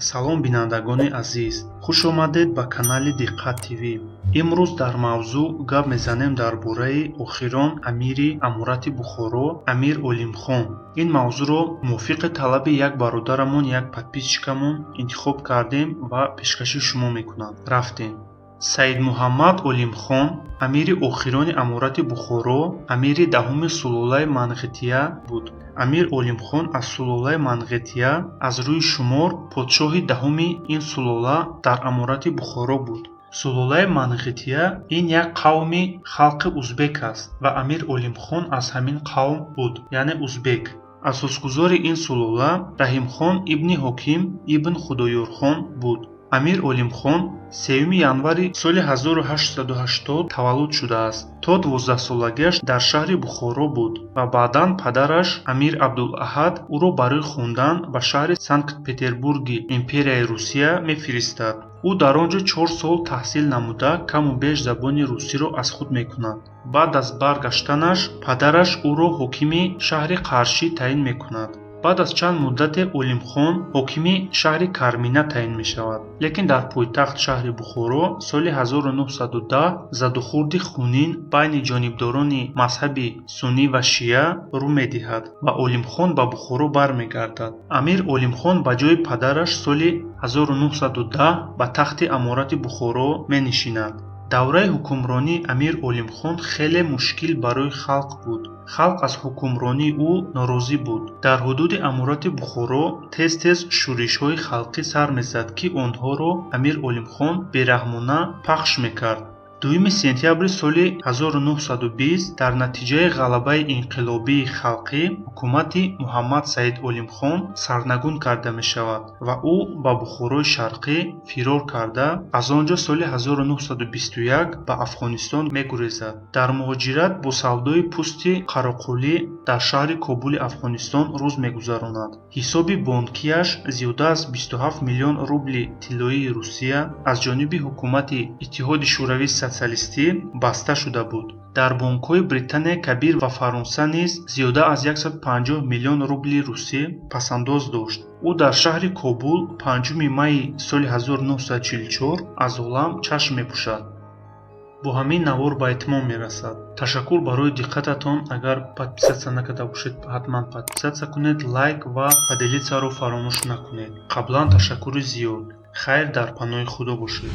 Салом, бинандагони азиз, хуш омадед ба канали Диққат ТВ. Имрӯз дар мавзӯъ гап мезанем дар бораи охирон амири Аморати Бухоро, Амир Олимхон. Ин мавзӯъро мувофиқи талаби як бародарамон, як подписчикамон интихоб кардем ва пешкаши шумо мекунам. Рафтем. Саидмуҳаммад Олимхон амири охирони Аморати Бухоро, амири даҳуми сулолаи Манғития буд. Амир Олимхон аз сулолаи Манғития, аз рӯи шумор подшоҳи даҳуми ин сулола дар Аморати Бухоро буд. Сулолаи Манғития ин як қавми халқи узбек аст ва Амир Олимхон аз ҳамин қавм буд, яъне узбек. Асосгузори ин сулола Раҳимхон ибни Ҳоким ибн Худоёрхон буд. Амир Олимхон 3 январи соли 1880 таваллуд шудааст. То 12-солагиаш дар шаҳри Бухоро буд ва баъдан падараш Амир Абдулаҳад ӯро барои хондан ба шаҳри Санкт-Петербурги Империяи Русия мефиристад. Ӯ дар он ҷо 4 сол таҳсил намуда, каму беш забони русиро аз худ мекунад. Баъд аз баргаштанаш падараш ӯро ҳокими шаҳри Қаршӣ таъин мекунад. Баъд аз чанд муддате Олимхон ҳокими шаҳри Кармина таъин мешавад. Лекин дар пойтахт, шаҳри Бухоро, соли 1910 задухӯрди хунин байни ҷонибдорони мазҳаби суннӣ ва шия рӯ медиҳад ва Олимхон ба Бухоро бармегардад. Амир Олимхон ба ҷои падараш соли 1910 ба тахти Аморати Бухоро менишинад. Давраи ҳукмронии Амир Олимхон хеле мушкил барои халқ буд. Халқ аз ҳукмронии ӯ норозӣ буд. Дар ҳудуди Аморати Бухоро тез-тез шӯришҳои халқӣ сар мезад, ки онҳоро Амир Олимхон бераҳмона пахш мекард. 2 сентябри соли 1920 дар натиҷаи ғалабаи инқилобии халқӣ ҳукумати Муҳаммад Саид Олимхон сарнагун карда мешавад ва ӯ ба Бухорои Шарқӣ фирор карда, аз он ҷо соли 1921 ба Афғонистон мегурезад. Дар муҳоҷират бо савдои пӯсти қароқулӣ дар шаҳри Кобули Афғонистон рӯз мегузаронад. Ҳисоби бонкиаш зиёда аз 27 миллион рубли тиллоии Русия аз ҷониби ҳукумати Иттиҳоди Шӯравии Социалистӣ баста шуда буд. Дар бонкҳои Британияи Кабир ва Фаронса низ зиёда аз 150 миллион рубли русӣ пасандоз дошт. Ӯ дар шаҳри Кобул 5 майи соли 1944 аз олам чашм мепӯшад. Бо ҳамин навор ба итмом мерасад. Ташаккур барои диққататон. Агар подписаться накарда бошед, ҳатман подписаться кунед, лайк ва поделиться ро фаромӯш накунед. Қаблан ташаккури зиёд. Хайр, дар паноҳи Худо бошед.